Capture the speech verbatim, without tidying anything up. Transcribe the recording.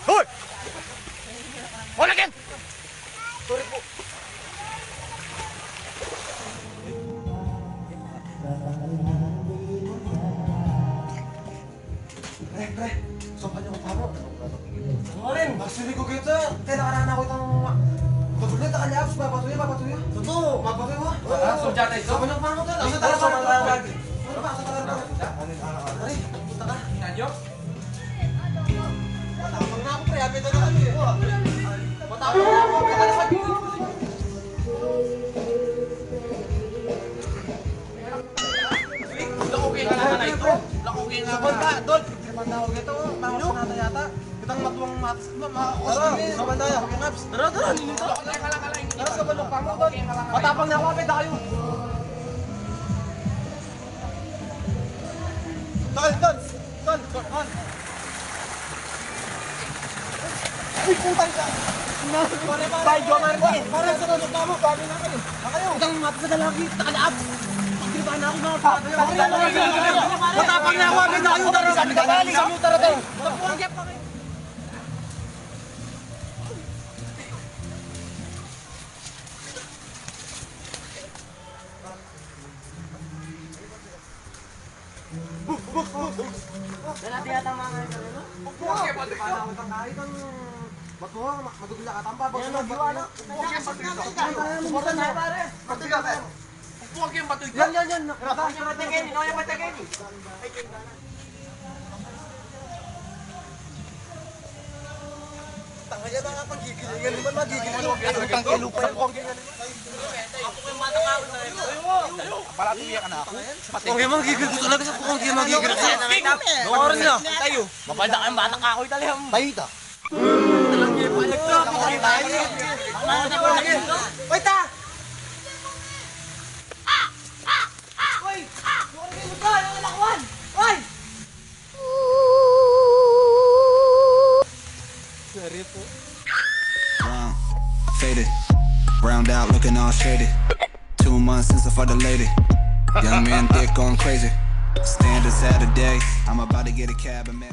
Hoy! Hoy, lagyan! Sorry po. Pre, pre, sumpan yu ku pa mu. Ano rin? Actually, ku kita, kailangan na ku itang, patuloy, takaliaps, papatuloy, papatuloy. Totoo. Papatuloy, wa? Ah, so, dyan na ito? Sumpan yu ku pa mu, tol. Asa tayo, sumpan tayo, pre? Ano ba? Asa tayo, pre? Ari, punta ka. Inanyo? Matapang na aku, pre. Apit na kami, eh. Matapang na aku, apit na kami. Lako kaya nga na ito. Lako kaya nga. Sabon ka, tol. Sabon ka, tol. Maus na tayo yata. Kitang matuang matas. Maus na tayo. Sabon tayo. Tara, tara, ninita. Tara, sabon ng pango, tol. Matapang na ako, apit tayo. Tol, tol. Tol, tol, tol. Ay, putang ka. Bay, Jomar, eh. Parang sa tulog na mo, bagay na kayo. Itang mata sa lalaki, takalaap. Pagkita na ako, mga pata. Matapang na ako, agad na kayo. Tara, tara, tara. Tara, tara, tara. Dala, tiyatama nga ito, no? Upo ka, pati ka. Bato, ma-, madugla ka, tamba, bato. Yan, na, bato, ano? Upo ka, pati ka. Upo ka, pati ka. Upo ka, pati ka. Yan, yan, yan. Yan, yan, pati ka, no? Yan, pati ka, no? Tanga yan, mga paggigilingan naman, magigilingan. Utang kay Lupa. Palatuya ka na ako. Kung yung mga gigil ko talaga sa kung yung mga gigil ko. Oras na. Tayo. Mapalda kayong bata ka ako itali. Tayo ita. Oy, ta! Oy! Oy! Oy! Sorry po. Brown, faded, browned out, looking all shaded. Two months since I fucked the lady. Young man, dick going crazy. Standards Saturday. I'm about to get a cab and mess.